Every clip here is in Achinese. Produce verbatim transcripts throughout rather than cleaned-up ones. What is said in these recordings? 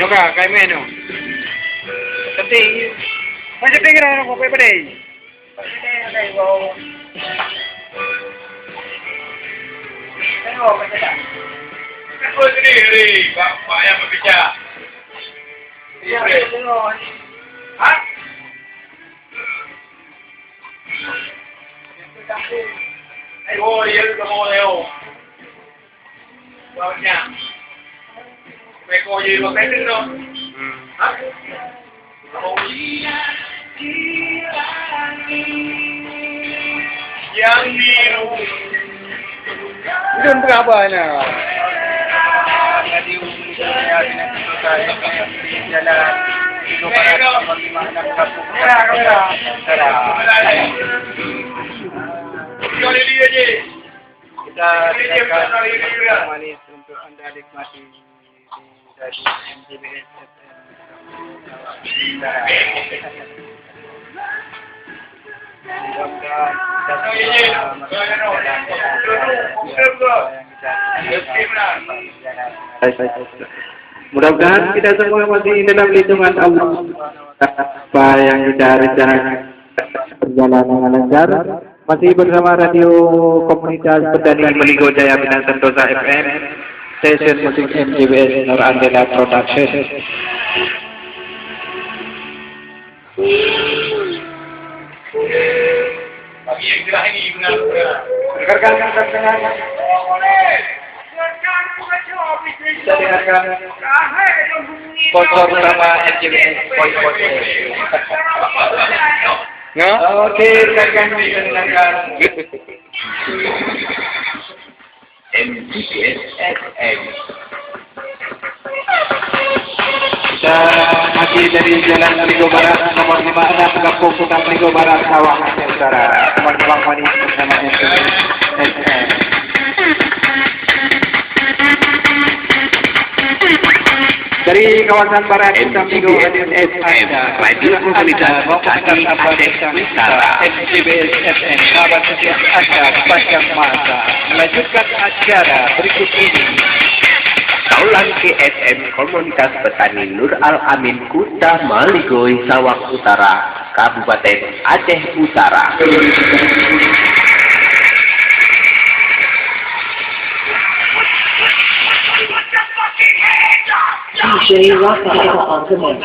Ka, ka imeh nyoe. Tapi, macam tinggi dah, kau payah pedih. Aku sendiri, Pak, Pak yang berbicara. Iya, iya. Ha? Ayo, iya, kamu, ayo. Ulôn peugah haba nyoe. Kita siapkan manis untuk anda nikmati. Mudah-mudahan kita semua masih dalam lindungan Allah. Apa yang kita rencanakan berjalan dengan lancar. Masih bersama Radio Komunitas Petani Meligo Jaya Bintang Sentosa F M, station musik M J B S Nur Andela Production. Rekan-rekan, kita dengarkan sponsor utama M J B S, Boy Pontel. Nah, oke, rekan-rekan, kita dengarkan. M J B S F M. Kita masih dari Jalan Meligo Barat, nomor lima enam, Kampung Kota Meligo Barat, Sawah, Aceh Utara. Teman-teman manis bersama M J B S F M. Dari kawasan barat, M J B S F M, Radio Komunitas Petani Aceh Utara. M J B S F M, sahabat setiap anda sepanjang masa. Melanjutkan acara berikut ini. Taulan K S M Komunitas Petani Nur Al Amin, Kuta Maligoi, Sawah Utara, Kabupaten Aceh Utara. D J Rafa on demand.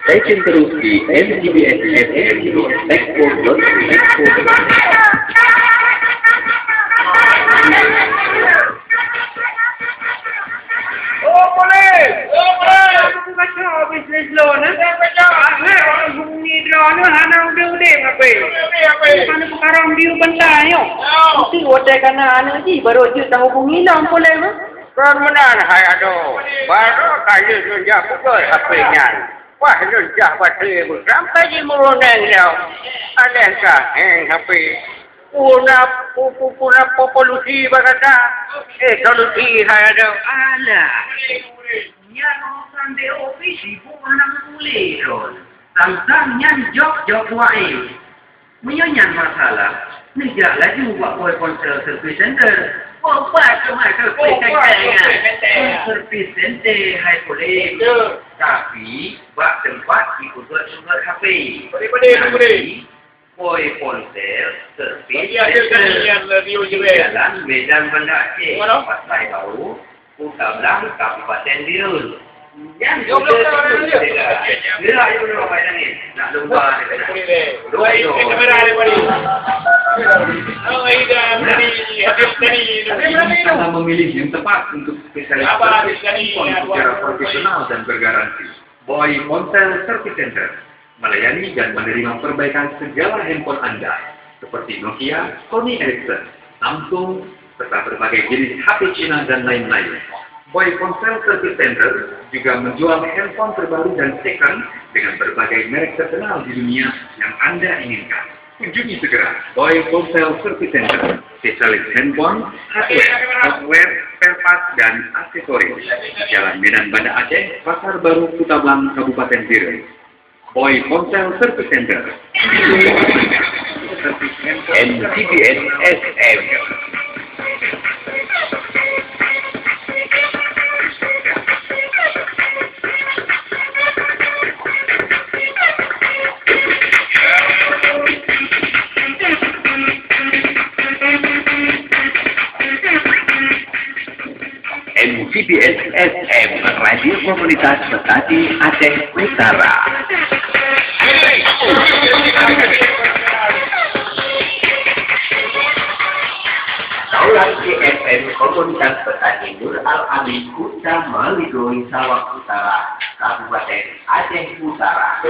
Stay tune terus di M J B S F M, Blackboard dot blackboard. Oh, boleh. Oh, boleh. Aku baca bisnis lo, nah. Baca. Ah, orang bumi drone hana udah-udah ngapain? Udah-udah ngapain? Mana perkara dia bentar, yo. Ya. Mesti wadah kana anak ji baru je tahu bunyi dah boleh, mah. Kon meunan hai adoe. Baru kayu sunjak pukul H P nyan. Wah, lôn jah bateue beuh, sampai jimuruneng lom. Alèh ka hèng H P. Puna, pu-, pu-, puna po-, polusi bak gata. Eh, solusi hai adoe. Alah. Nyan urusan D O P sibuk hana meutuléh droe. Sang-sang nyan jok-jok wae. Meunyoe nyan masalah, neujak laju bak Boy Ponsel Service Center. Boh, pat teuma service center nyan. Service center hai boleh. Tapi, bak teumpat jipeubuet sumber H P. Boleh, boleh, boleh. Jadi, Boy Ponsel Service Center. Bagi hasil tadi yang radio je, eh. Jalan Medan Banda Aceh, Pasai Baru, Kuta Blang, Kabupaten Bireuen. Nyan dua belas orang dia. Gerak je dulu, Pak Daniel. Nak lumba dia kena. Dua itu kamera dia balik. Oh, ini dah tadi, habis tadi. Karena memilih yang tepat untuk spesialis handphone secara profesional dan bergaransi. Boy Ponsel Service Center melayani dan menerima perbaikan segala handphone Anda, seperti Nokia, Sony Ericsson, Samsung, serta berbagai jenis H P Cina dan lain-lain. Boy Ponsel Service Center juga menjual handphone terbaru dan second dengan berbagai merek terkenal di dunia yang Anda inginkan. Kunjungi segera Boy Ponsel Service Center, spesialis handphone, hardware, software, spare part, dan aksesoris. Jalan Medan Banda Aceh, Pasar Baru, Kuta Blang, Kabupaten Bireuen. Boy Ponsel Service Center. M T B S F M. B S S M, Radio Komunitas Petani Aceh Utara. Taulan K F M Komunitas Petani Nur Al Amin, Kuta Maligoi, Sawak Utara, Kabupaten Aceh Utara.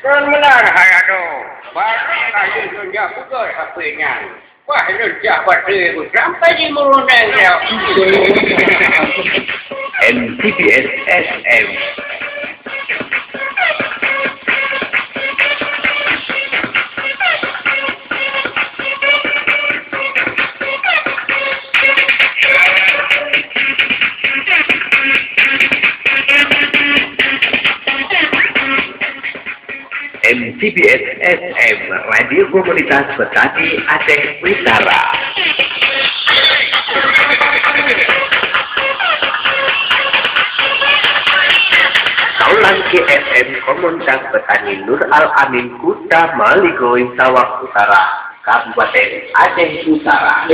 Kon meunan hai adoe, barang kayu nyoe jak peugöt hapé nyan. Wah, nyoe jak batée sampai di muruneng nyoe. M T B S S M. M T B S S M, Radio Komunitas Petani Aceh Utara. Taulan K F M Komunitas Petani Nur Al Amin, Kuta Maligoi, Sawak Utara, Kabupaten Aceh Utara.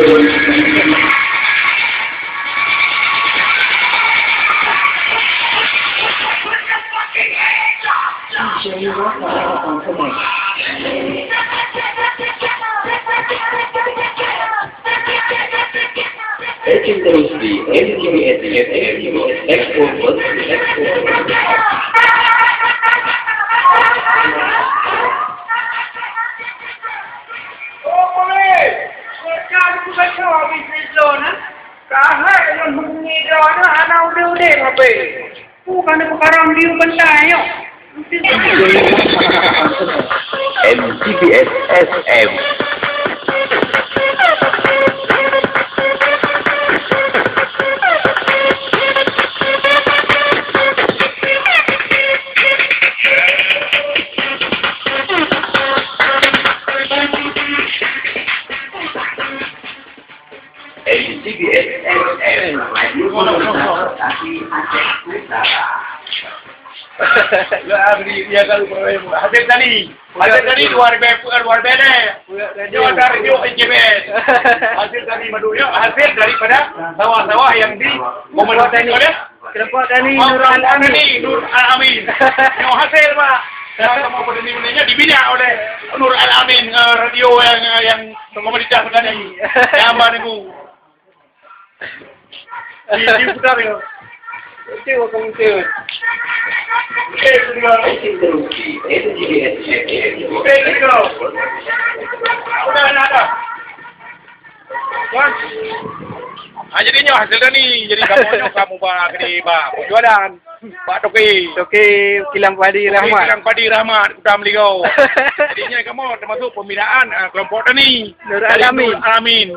Station terus di M T B S F M, Expo World, Expo World. Oh, boleh. Macam tu kacau habis ni, John, eh? Kahai lôn hubungi droeneuh hana udeb-udeb, Abang. Peue ka neupeukara diu bantai nyoe? M T B S S M. M T B S S M, Radio Komunitas Petani Aceh Utara. Ya, Abri, ya, kalau program hasil tadi, hasil tadi luar biasa, luar biasa. Dia ada radio N J B S. Hasil tadi madu, ya, hasil daripada sawah-sawah yang di komunitas oleh Kelompok Tani Nur Al Amin. Tani Nur Al Amin. Nyoe hasil, Pak. Kamoe petani muda nyoe dibina oleh Nur Al Amin, eh, radio yang, eh, yang komunitas petani. Yang apa, Teungku? Di, di putar ya. Itu bukan itu. Oke, sudah. Oke, sudah. Udah ada. Wan. Ah, jadi nyoe hasil tani. Jadi kamoe nyoe kamoe ba keude ba penjualan. Pak Toke. Toke Kilang Padi Toke Rahmat. Kilang Padi Rahmat, Kuta Meligau. Jadi nyoe kamoe termasuk pembinaan, ah, kelompok tani. Nur Al Amin. Nur Al Amin.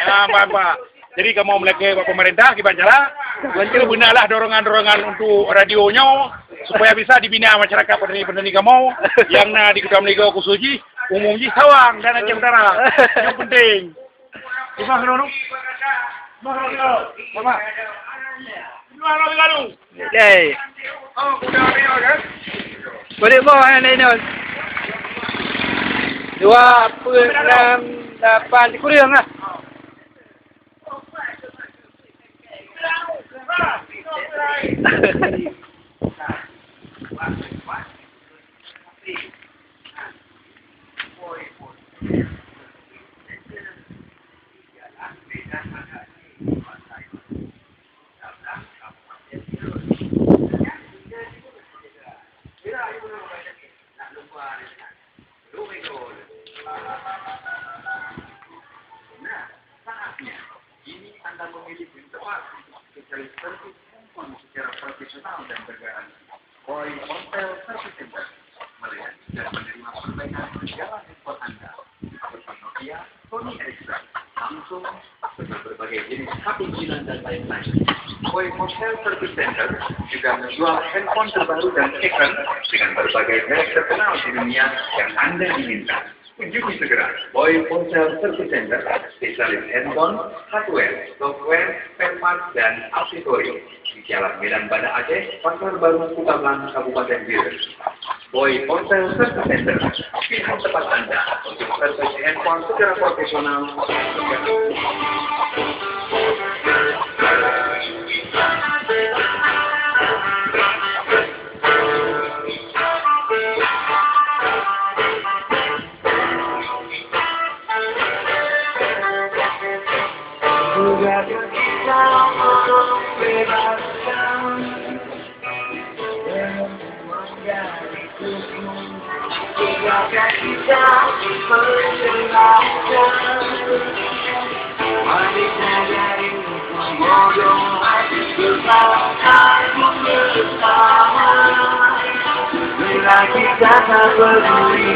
Ah, ba, ba. Jadi kamoe meulakée bak pemerintah kiban cara. Bantu. Benalah dorongan-dorongan untuk radio nyoe supaya bisa dibina masyarakat petani-petani kamoe yang na di Kuta Meligau khusus jih, umum jih Sawang dan Aceh Utara. Yang penting. Terima kasih, Nunu. Terima kasih, Nunu. Terima. Terima kasih, Nunu. Yay. Oh, udah ada, kan? Boleh bawa yang lain, Nunu. Dua puluh enam, lapan, kurang lah. Nah, saatnya kini Anda memilih untuk secara tertib, secara profesional dan bergaransi. Boy Ponsel Service Center melayani dan menerima perbaikan segala handphone Anda, seperti Nokia, Sony Ericsson, Samsung, serta berbagai jenis H P jiran dan lain-lain. Boy Ponsel Service Center juga menjual handphone terbaru dan second dengan berbagai merek terkenal di dunia yang Anda inginkan. Kunjungi segera Boy Ponsel Service Center, spesialis handphone, hardware, software, spare part, dan aksesori. Di Jalan Medan Banda Aceh, Pasar Baru, Kota Blang, Kabupaten Bireuen. Boy Ponsel Service Center, pilihan tepat Anda untuk servis handphone secara profesional. Bila kita tak peduli,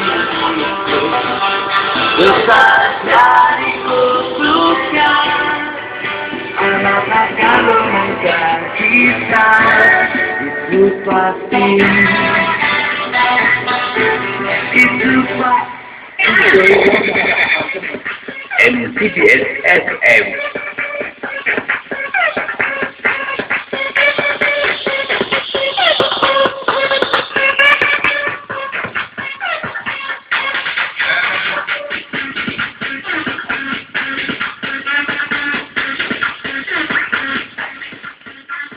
dosa jadi kutukan. Kenapa kalau minta kita? Itu pasti, itu pasti. M C B S F M.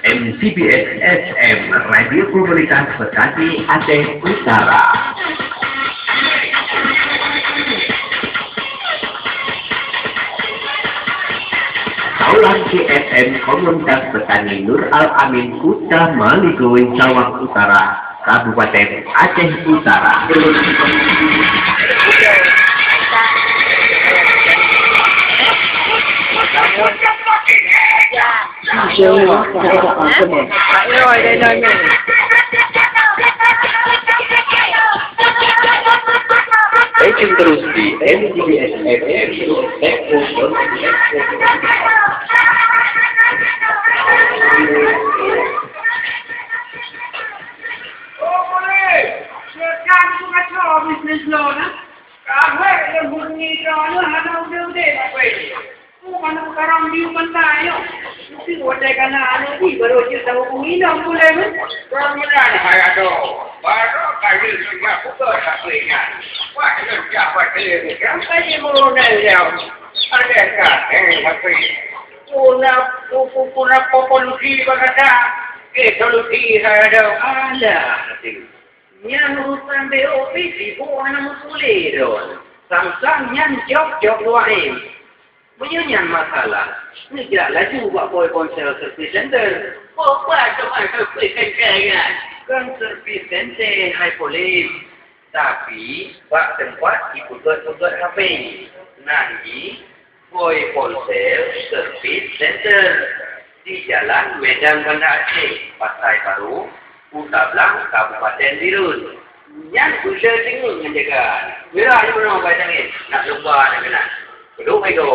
M C B S F M, Radio Komunitas Petani Aceh Utara. Taulan C F M Komunitas Petani Nur Al Amin, Kuta Maligoi, Cawang Utara, Kabupaten Aceh Utara. Stay tune terus di M C B S F M. Oh, boleh. Sekarang tu kacau bisnis lo, nah. Kahwek lembut ni kau ni hana udah-udah nak pergi. Ku mana sekarang di pantai yo. Mesti wadah kana anak ni baru je tahu pengina mulai ni. Kau mudah ni hai adoh. Baru kali juga buka tak ingat. Wah, kerja apa dia ni? Kan saya mulai dia. Ada kan? Eh, tapi. Puna, pu-, pu-, puna popolusi bakata. Eh, solusi hai adoh. Ada nanti. Nyan urusan B O P sibuk hana meusulet droe. Sang-sang nyan jok-jok luwah. Meunyoe nyan masalah, neujak laju bak Boy Ponsel Service Center. Boh, bah teuma service center nyan. Kon service center hai polem, tapi bak teumpat jipeugöt-peugöt H P. Nan jih Boy Ponsel Service Center di Jalan Medan Banda Aceh, Pasai Baru, Kuta Blang, Kabupaten Bireuen. Nyan beuleueh teungeut ngon jaga. Mira di meunoe bai tangieng, nak lumba na keunan. Peuduek mega.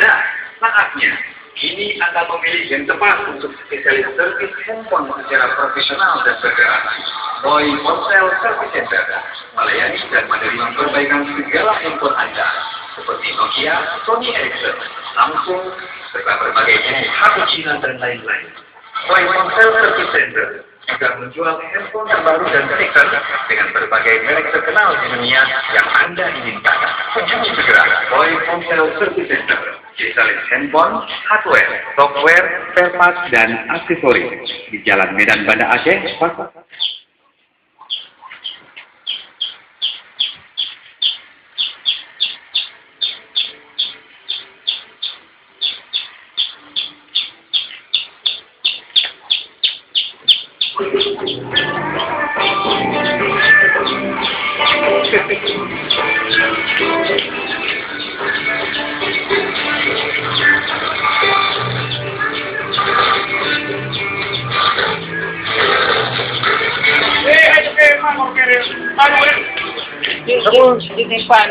Nah, saatnya. Kini Anda memilih yang tepat untuk spesialis servis handphone secara profesional dan bergaransi. Boy Ponsel Service Center melayani dan menerima perbaikan segala handphone Anda, seperti Nokia, Sony Ericsson, Samsung, serta berbagai jenis H P Cina dan lain-lain. Boy Ponsel Service Center juga menjual handphone terbaru dan second dengan berbagai merek terkenal di dunia yang Anda inginkan. Kunjungi segera Boy Ponsel Service Center, spesialis handphone, hardware, software, spare part, dan aksesori di Jalan Medan Banda Aceh, Pasar. Di, di, disimpan.